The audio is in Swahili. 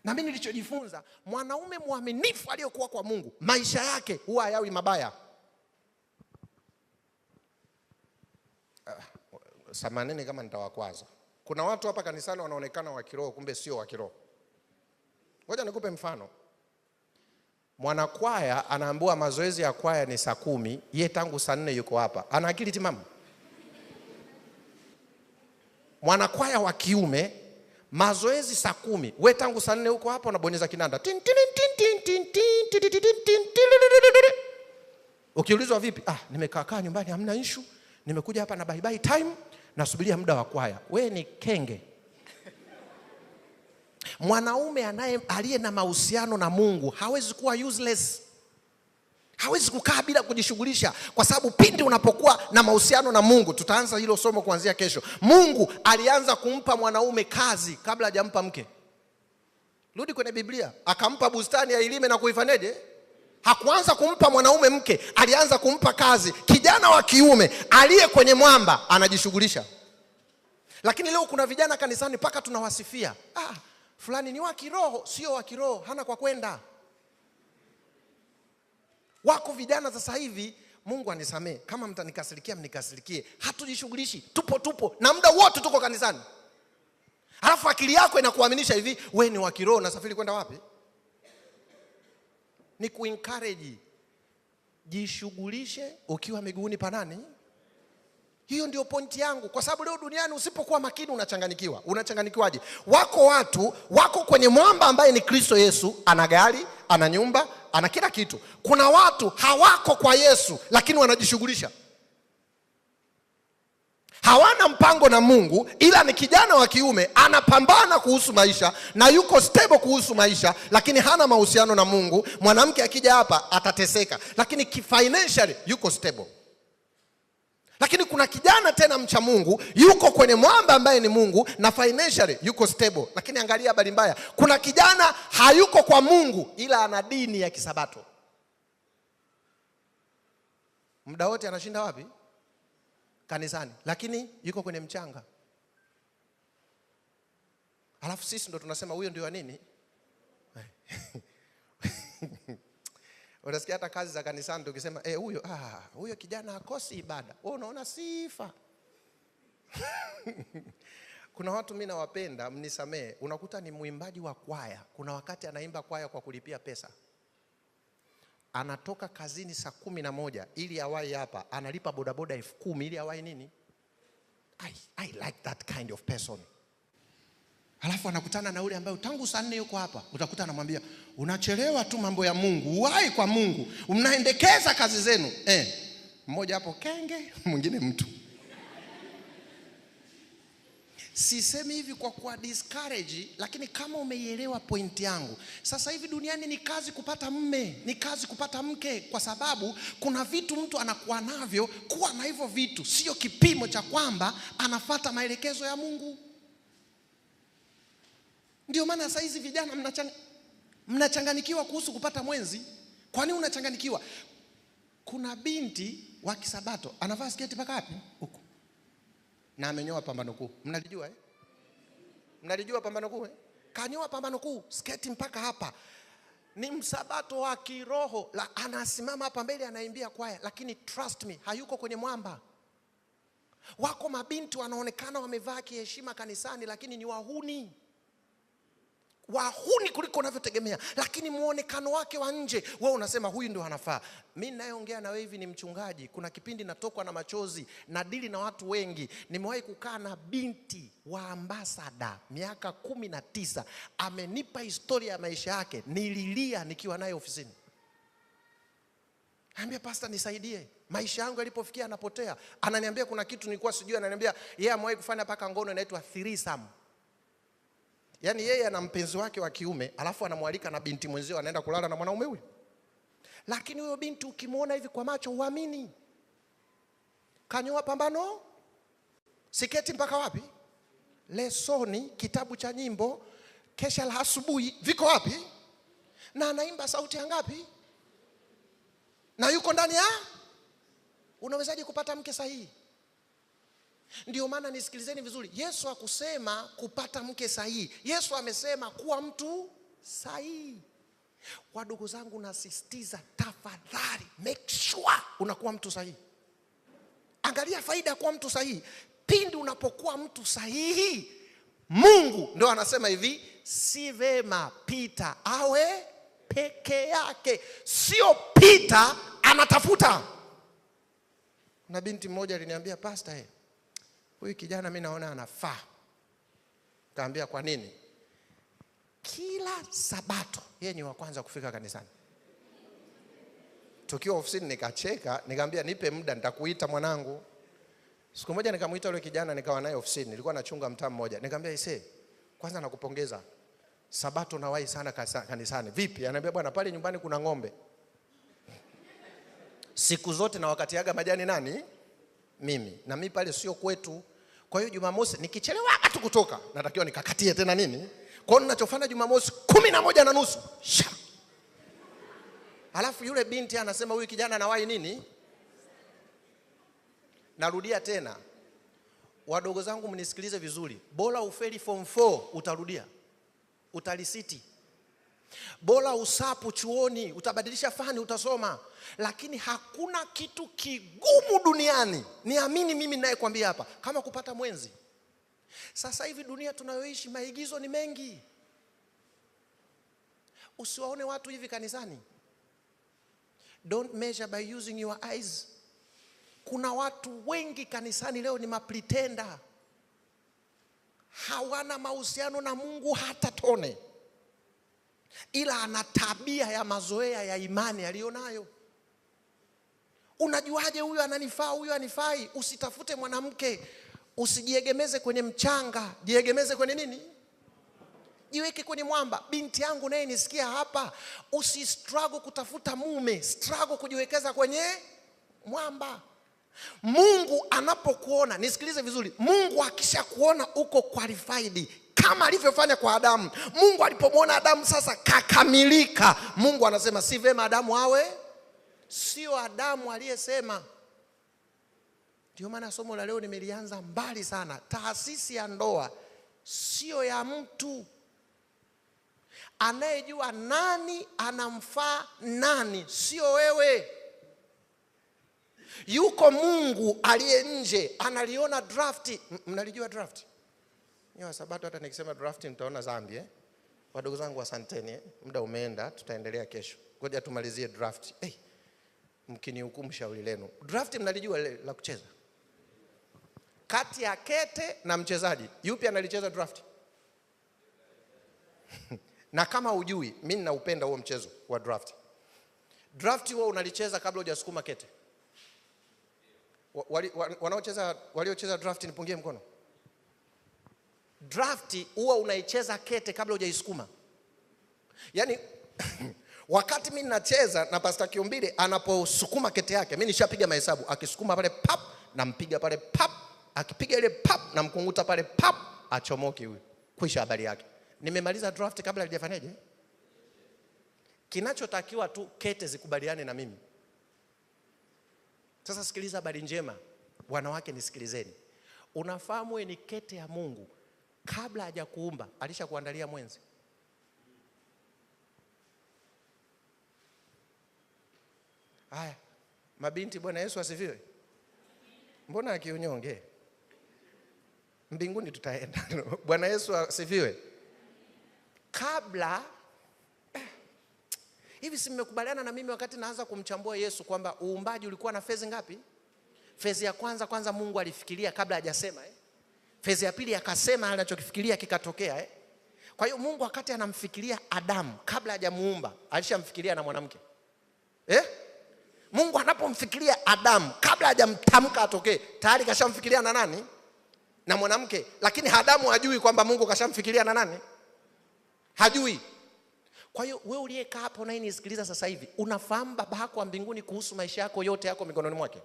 Na mimi nilichojifunza, mwanaume mwaminifu aliyokuwa kwa Mungu, maisha yake huwa hayawi mabaya. Samanini kama nitawakwaza. Kuna watu hapa kanisani wanaonekana wa kiroho, kumbe sio wa kiroho. Ngoja nikupe mfano. Mwanakwaya anaambiwa mazoezi ya kwaya ni saa 10, ye tangu saa 4 yuko hapa. Ana akili timamu? Mwanakwaya wa kiume mazoezi saa 10, we tangu saa 4 uko hapa unabonyeza kinanda. Tin, tin, tin, tin, tin, tin, tin, tin, tin, tin, tin, tin, tin. Ukiulizwa vipi? Nimekaa kaa nyumbani hamna issue. Nimekuja hapa na bye bye time, nasubiria muda wa kwaya. We ni kenge. Mwanaume aliye na mahusiano na Mungu hawezi kuwa useless. Hawezi kukaa bila kujishughulisha, kwa sababu pindi unapokuwa na mahusiano na Mungu, tutaanza hilo somo kuanzia kesho. Mungu alianza kumpa mwanaume kazi kabla hajampa mke. Rudi kwenye Biblia, akampa bustani ailime na kuifanyeje? Hakuanza kumpa mwanaume mke, alianza kumpa kazi. Kijana wa kiume aliye kwenye mwamba anajishughulisha. Lakini leo kuna vijana kanisani mpaka tunawasifia. Fulani ni wa kiroho, sio wa kiroho, hana kwa kwenda. Wako vijana sasa hivi, Mungu anisamee, kama mtanikasirikia mnikasirikie, hatujishughulishi, tupo na muda wote tuko kanisani. Alafu akili yako inakuaminisha hivi, we ni wa kiroho, unasafiri kwenda wapi? Ni kuencourage, jishughulishe ukiwa miguuni pa nani? Hiyo ndio pointi yangu, kwa sababu leo duniani usipokuwa makini unachanganyikiwa. Unachanganyikiwaje? Wako watu wako kwenye mwamba ambaye ni Kristo Yesu, ana gari, ana nyumba, ana kila kitu. Kuna watu hawako kwa Yesu lakini wanajishughulisha. Hawana mpango na Mungu, ila ni kijana wa kiume anapambana kuhusu maisha na yuko stable kuhusu maisha, lakini hana mahusiano na Mungu. Mwanamke akija hapa atateseka, lakini financially yuko stable. Lakini kuna kijana tena mcha Mungu, yuko kwenye mwamba ambaye ni Mungu na financially yuko stable. Lakini angalia habari mbaya, kuna kijana hayuko kwa Mungu ila ana dini ya kisabato. Muda wote anashinda wapi? Kanisani, lakini yuko kwenye mchanga. Alafu sisi ndo tunasema huyo ndio wa nini? Unasikia hata kazi za kanisani tukisema, huyo kijana hakosi ibada. Wewe unaona sifa. Kuna watu mimi nawapenda, mnisamee, unakuta ni mwimbaji wa kwaya. Kuna wakati anaimba kwaya kwa kulipia pesa. Anatoka kazini saa 11 ili awahi hapa, analipa bodaboda 10,000 ili awahi nini? I like that kind of person. Alafu anakutana na yule ambaye tangu saa 4 yuko hapa, utakuta anamwambia unachelewa tu mambo ya Mungu, uwahi kwa Mungu, mnaendekeza kazi zenu. Mmoja hapo kenge, mwingine mtu. Sisemi hivi kwa kuwa discourage, lakini kama umeielewa point yangu. Sasa hivi duniani ni kazi kupata mme, ni kazi kupata mke, kwa sababu kuna vitu mtu anakuwa navyo. Kuwa na hivyo vitu sio kipimo cha kwamba anafuata maelekezo ya Mungu. Ndio maana sasa hizi vijana mnachanganikiwa kuhusu kupata mwenzi. Kwa nini unachanganikiwa? Kuna binti wa kisabato anavaa sketi mpaka wapi? Huko. Na amenyoa pambano kuu. Mnalijua? Mnalijua pambano kuu? Kanyoa pambano kuu, sketi mpaka hapa. Ni msabato wa kiroho. Anasimama hapa mbele anaimbia kwaya, lakini trust me, hayuko kwenye mwamba. Wako mabinti wanaonekana wamevaa kiheshima kanisani, lakini ni wahuni. Wahuni kuliko unavyotegemea, lakini muonekano wake wa nje wewe unasema huyu ndio anafaa. Mimi ninayeongea na wewe hivi ni mchungaji. Kuna kipindi natokwa na machozi na dili na watu wengi. Nimewahi kukaa na binti wa ambasada miaka 19, amenipa historia ya maisha yake, nililia nikiwa naye ofisini. Anambia pastor nisaidie, maisha yangu yalipofikia anapotea. Ananiambia kuna kitu nilikuwa sijui, ananiambia yeye amewahi kufanya paka ngono inaitwa threesome. Yaani yeye ana mpenzi wake wa kiume, alafu anamwalika na binti mwenzio, anaenda kulala na mwanaume huyo. Lakini huyo binti ukimuona hivi kwa macho huamini. Kanyoa pambano, siketi mpaka wapi? Lesoni, kitabu cha nyimbo, kesha la asubuhi, viko wapi? Na anaimba sauti ya ngapi? Na yuko ndani ya? Unawezaje kupata mke sahihi? Ndio maana nisikilizeni vizuri, Yesu hakusema kupata mke sahihi. Yesu amesema kuwa mtu. Sahihi. Wadogo zangu, nasisitiza tafadhali, make sure unakuwa mtu sahihi. Angalia faida ya kuwa mtu sahihi. Pindi unapokuwa mtu sahihi, Mungu ndo anasema hivi, si vema Peter awe peke yake. Sio Peter anatafuta. Na binti mmoja aliniambia, pastor, huyu kijana mimi naona anafaa. Kaambia kwa nini? Kila Sabato yeye ni wa kwanza kufika kanisani. Tukiwa ofisini nikacheka, nikamwambia nipe muda nitakuita mwanangu. Siku moja nikamuita yule kijana, nikawa naye ofisini, nilikuwa nachunga mtaa mmoja. Nikamwambia, ise, kwanza nakupongeza. Sabato nawahi sana kanisani. Vipi? Ananiambia bwana, pale nyumbani kuna ng'ombe. Siku zote na wakatiaga majani nani? Mimi. Na mimi pale sio kwetu. Kwa hiyo Jumamosi nikichelewa tu kutoka, natakiwa nikakatie tena nini? Kwa hiyo ninachofanya Jumamosi 11:30. Sha. Alafu yule binti anasema huyu kijana anawahi nini? Narudia tena. Wadogo zangu mnisikilize vizuri. Bora ufeli form 4 utarudia. Utalisiti. Bora usapu chuoni, utabadilisha fani, utasoma. Lakini hakuna kitu kigumu duniani, niamini mimi ninayekwambia hapa, kama kupata mwenzi. Sasa hivi dunia tunayoishi maigizo ni mengi. Usiwaone watu hivi kanisani. Don't measure by using your eyes. Kuna watu wengi kanisani leo ni mapretender. Hawana mahusiano na Mungu hata tone. Ila ana tabia ya mazoea ya imani aliyonayo. Unajuaje huyu ananifaa, huyu hanifai? Usitafute mwanamke, usijiegemeze kwenye mchanga, jiegemeze kwenye nini? Jiweke kwenye mwamba. Binti yangu naye nisikia hapa, usistruggle kutafuta mume, struggle kujiwekeza kwenye mwamba. Mungu anapokuona, nisikilize vizuri, Mungu akishakuona uko qualified kama alivyofanya kwa Adamu. Mungu alipomwona Adamu sasa kakamilika, Mungu anasema si vema Adamu awe. Sio Adamu aliyesema. Ndio maana somo la leo nimelianza mbali sana. Taasisi ya ndoa sio ya mtu. Anayejua nani anamfaa nani sio wewe. Yuko Mungu aliye nje analiona drafti. Mnalijua draft? Ni wa Sabato, hata nikisema draft mtaona dhambi Wadogo zangu asanteni, Muda umeenda, tutaendelea kesho. Ngoja tumalizie draft. Mkinihukumu shauri lenu. Draft mnalijua la kucheza? Kati ya kete na mchezaji, yupi analicheza draft? Na kama hujui, mimi ninaupenda huo mchezo wa draft. Draft huo unalicheza kabla hujasukuma kete. Waliocheza draft nipungie mkono. Draft huwa unaicheza kete kabla hujaisukuma. Yaani wakati mimi ninacheza na Pastor Kiombile anaposukuma kete yake, mimi nishapiga mahesabu. Akisukuma pale pap, nampiga pale pap, akipiga ile pap, namkunguta pale pap, achomoki huyu. Kwisha habari yake. Nimemaliza draft kabla halijafanyaje? Kinachotakiwa tu kete zikubaliane na mimi. Sasa sikiliza habari njema. Wanawake nisikilizeni. Unafahamu wewe ni kete ya Mungu. Kabla hajakuumba alishakuandalia mwenzi. Haya, mabinti, Bwana Yesu asifiwe. Mbona akiunyonge? Mbinguni tutaenda. Bwana Yesu asifiwe. Kabla hivi, si mmekubaliana na mimi wakati naanza kumchambua Yesu kwamba uumbaji ulikuwa na fezi ngapi? Fezi ya kwanza Mungu alifikiria kabla hajasema, Fezi ya pili akasema anachokifikiria kikatokea, Kwa hiyo Mungu wakati anamfikiria Adamu kabla hajamuumba, alishamfikiria na mwanamke. Mungu anapomfikiria Adamu kabla hajamtamka atokee, tayari kashamfikiria na nani? Na mwanamke. Lakini Adamu hajui kwamba Mungu kashamfikiria na nani? Hajui. Kwa hiyo wewe uliyekaa hapo na unisikiliza sasa hivi, unafahamu baba yako wa mbinguni kuhusu maisha yako yote yako mikononi mwake?